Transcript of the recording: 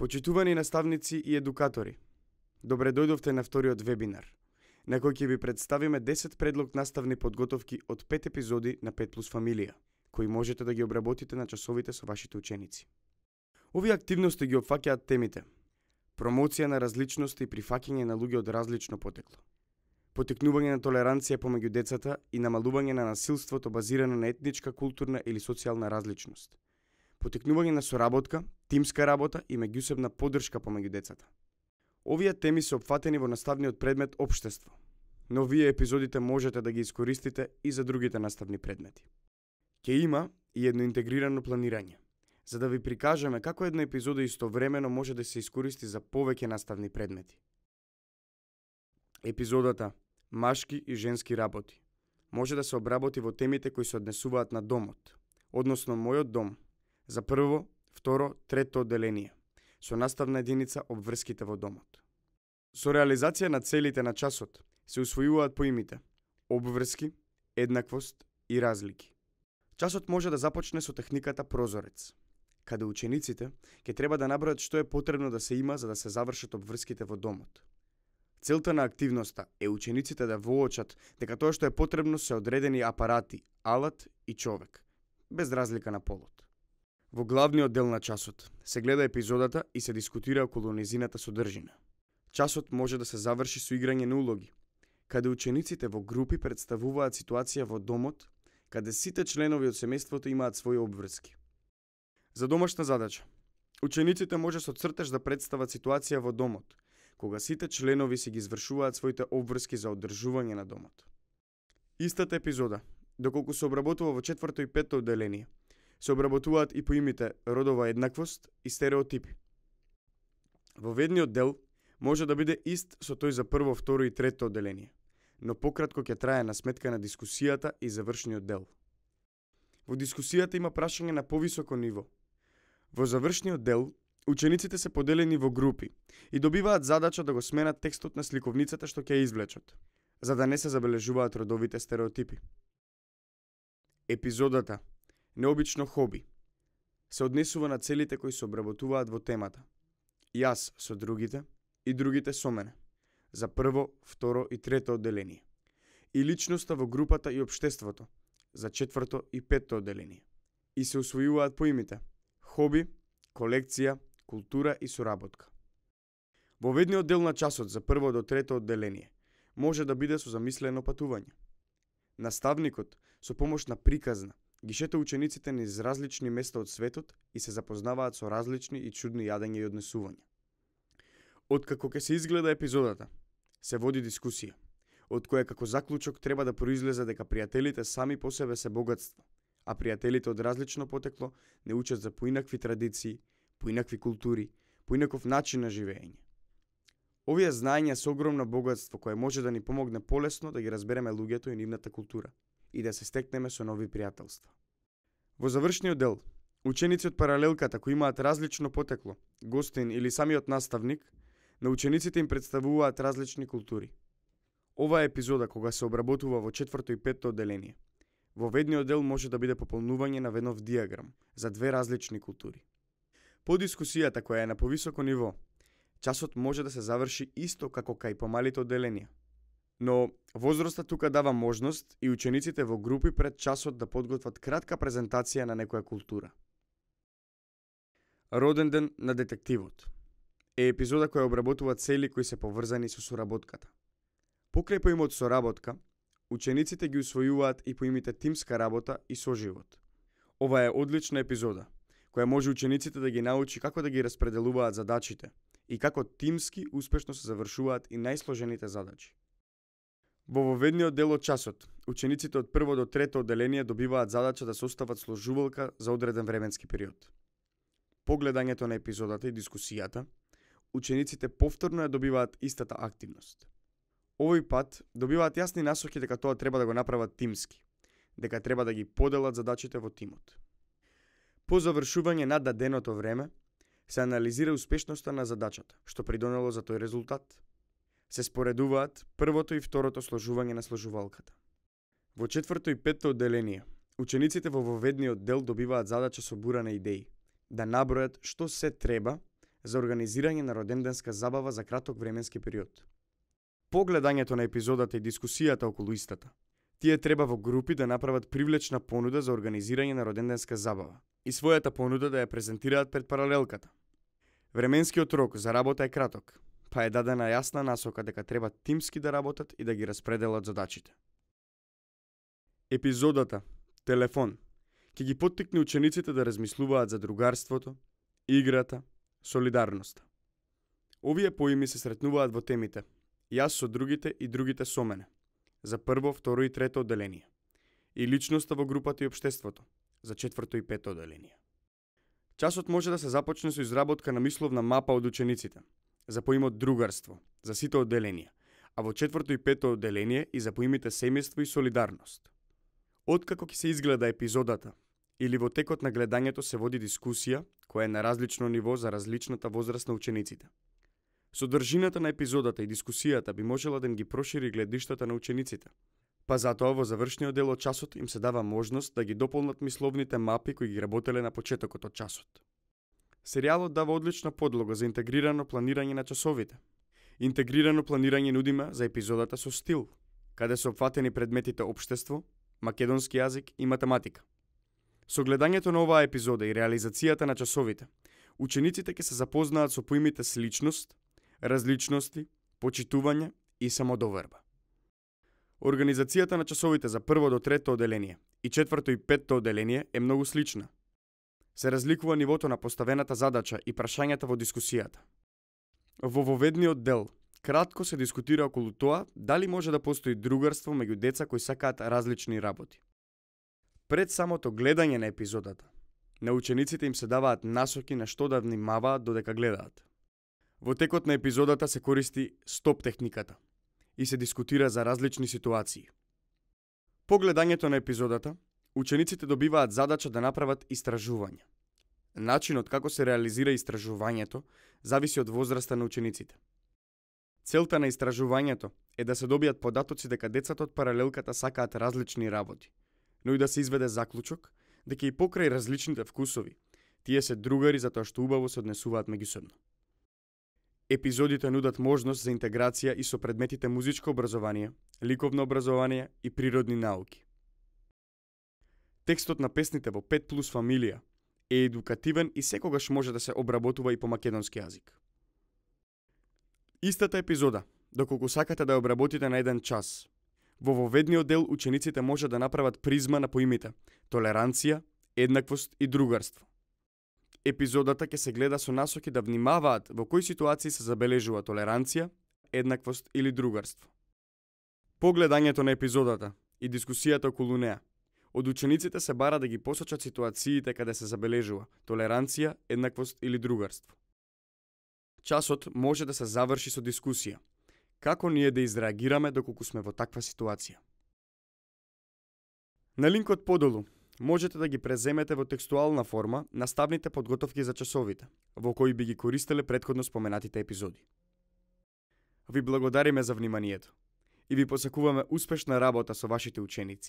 Почитувани наставници и едукатори, добре дојдовте на вториот вебинар, на кој ќе ви представиме 10 предлог наставни подготовки од 5 епизоди на 5 плюс фамилија, кои можете да ги обработите на часовите со вашите ученици. Овие активности ги опфаќаат темите: промоција на различност и прифаќање на луѓе од различно потекло, потикнување на толеранција помеѓу децата и намалување на насилството базирано на етничка, културна или социјална различност, потикнување на соработка, тимска работа и меѓусебна поддршка помеѓу децата. Овие теми се опфатени во наставниот предмет Општество, но вие епизодите можете да ги искористите и за другите наставни предмети. Ќе има и едно интегрирано планирање, за да ви прикажеме како една епизода истовремено може да се искористи за повеќе наставни предмети. Епизодата Машки и женски работи може да се обработи во темите кои се однесуваат на домот, односно мојот дом, за прво, второ, трето одделение, со наставна единица обврските во домот. Со реализација на целите на часот се усвојуваат поимите обврски, еднаквост и разлики. Часот може да започне со техниката прозорец, каде учениците ќе треба да набројат што е потребно да се има за да се завршат обврските во домот. Целта на активноста е учениците да воочат дека тоа што е потребно се одредени апарати, алат и човек, без разлика на полот. Во главниот дел на часот се гледа епизодата и се дискутира околу нејзината содржина. Часот може да се заврши со играње на улоги, каде учениците во групи представуваат ситуација во домот, каде сите членови од семејството имаат своји обврски. За домашна задача, учениците може со цртеж да представат ситуација во домот, кога сите членови си ги извршуваат своите обврски за одржување на домот. Истата епизода, доколку се обработува во 4 и 5 одделение, се обработуваат и поимите родова еднаквост и стереотипи. Во ведниот дел може да биде ист со тој за прво, второ и трето одделение, но пократко ќе трае на сметка на дискусијата и завршниот дел. Во дискусијата има прашање на повисоко ниво. Во завршниот дел, учениците се поделени во групи и добиваат задача да го сменат текстот на сликовницата што ќе извлечат, за да не се забележуваат родовите стереотипи. Епизодата Необично хоби се однесува на целите кои се обработуваат во темата Јас со другите и другите со мене, за прво, второ и трето одделение, и личноста во групата и општеството, за 4 и 5 одделение, и се усвојуваат поимите хоби, колекција, култура и соработка. Во ведниот дел на часот за прво до трето одделение може да биде со замислено патување. Наставникот со помош на приказна ги шета учениците низ различни места од светот и се запознаваат со различни и чудни јадења и однесувања. Откако ќе се изгледа епизодата, се води дискусија, од која како заклучок треба да произлезе дека пријателите сами по себе се богатство, а пријателите од различно потекло не учат за поинакви традиции, поинакви култури, поинаков начин на живење. Овие знаења се огромно богатство кое може да ни помогне полесно да ги разбереме луѓето и нивната култура и да се стекнеме со нови пријателства. Во завршниот дел, ученици од паралелката кои имаат различно потекло, гостин или самиот наставник, на учениците им представуваат различни култури. Ова е епизода кога се обработува во 4 и 5 одделение. Во ведниот дел може да биде пополнување на веднов диаграм за две различни култури. По дискусијата која е на повисоко ниво, часот може да се заврши исто како кај помалите одделенија. Но возраста тука дава можност и учениците во групи пред часот да подготват кратка презентација на некоја култура. Роден ден на детективот е епизода која обработува цели кои се поврзани со соработката. Покрај поимот соработка, учениците ги усвојуваат и поимите тимска работа и соживот. Ова е одлична епизода, која може учениците да ги научи како да ги распределуваат задачите и како тимски успешно се завршуваат и најсложените задачи. Во воведниот дел од часот, учениците од прво до трето одделение добиваат задача да состават сложувалка за одреден временски период. По гледањето на епизодата и дискусијата, учениците повторно ја добиваат истата активност. Овој пат добиваат јасни насоки дека тоа треба да го направат тимски, дека треба да ги поделат задачите во тимот. По завршување на даденото време, се анализира успешноста на задачата, што придонело за тој резултат. Се споредуваат првото и второто сложување на сложувалката. Во 4 и 5 одделение, учениците во воведниот дел добиваат задача собура на идеи, да набројат што се треба за организирање на роденденска забава за краток временски период. По гледањето на епизодата и дискусијата околу истата, тие треба во групи да направат привлечна понуда за организирање на роденденска забава и својата понуда да ја презентираат пред паралелката. Временскиот рок за работа е краток, па е дадена јасна насока дека треба тимски да работат и да ги распределат задачите. Епизодата Телефон ќе ги поттикне учениците да размислуваат за другарството, играта, солидарноста. Овие поими се сретнуваат во темите Јас со другите и другите со мене, за прво, второ и трето одделение, и личноста во групата и општеството, за четврто и пето одделение. Часот може да се започне со изработка на мисловна мапа од учениците, за поимот другарство, за сите одделенија, а во четврто и пето одделение и за поимите семејство и солидарност. Откако ќе се изгледа епизодата, или во текот на гледањето се води дискусија, која е на различно ниво за различната возраст на учениците. Содржината на епизодата и дискусијата би можела да им ги прошири гледиштата на учениците, па затоа во завршниот дел од часот им се дава можност да ги дополнат мисловните мапи кои ги работеле на почетокот од часот. Серијалот дава одлична подлога за интегрирано планирање на часовите. Интегрирано планирање нудиме за епизодата со стил, каде се опфатени предметите општество, македонски јазик и математика. Со гледањето на оваа епизода и реализацијата на часовите, учениците ќе се запознаат со поимите сличност, различности, почитување и самодоверба. Организацијата на часовите за прво до трето одделение и четврто и петто одделение е многу слична. Се разликува нивото на поставената задача и прашањата во дискусијата. Во воведниот дел, кратко се дискутира околу тоа дали може да постои другарство меѓу деца кои сакаат различни работи. Пред самото гледање на епизодата, на учениците им се даваат насоки на што да внимаваат додека гледаат. Во текот на епизодата се користи стоп техниката и се дискутира за различни ситуации. По гледањето на епизодата, учениците добиваат задача да направат истражување. Начинот како се реализира истражувањето зависи од возраста на учениците. Целта на истражувањето е да се добијат податоци дека децата од паралелката сакаат различни работи, но и да се изведе заклучок дека и покрај различните вкусови, тие се другари затоа што убаво се однесуваат меѓусебно. Епизодите нудат можност за интеграција и со предметите музичко образование, ликовно образование и природни науки. Текстот на песните во 5 плюс фамилија е едукативен и секогаш може да се обработува и по македонски јазик. Истата епизода, доколку сакате да ја обработите на еден час, во воведниот дел учениците може да направат призма на поимите толеранција, еднаквост и другарство. Епизодата ќе се гледа со насоки да внимаваат во кои ситуации се забележува толеранција, еднаквост или другарство. По гледањето на епизодата и дискусијата околу неа, од учениците се бара да ги посочат ситуациите каде се забележува толеранција, еднаквост или другарство. Часот може да се заврши со дискусија. Како ние да изреагираме доколку сме во таква ситуација? На линкот подолу можете да ги преземете во текстуална форма наставните подготовки за часовите, во кои би ги користеле претходно споменатите епизоди. Ви благодариме за вниманието и ви посакуваме успешна работа со вашите ученици.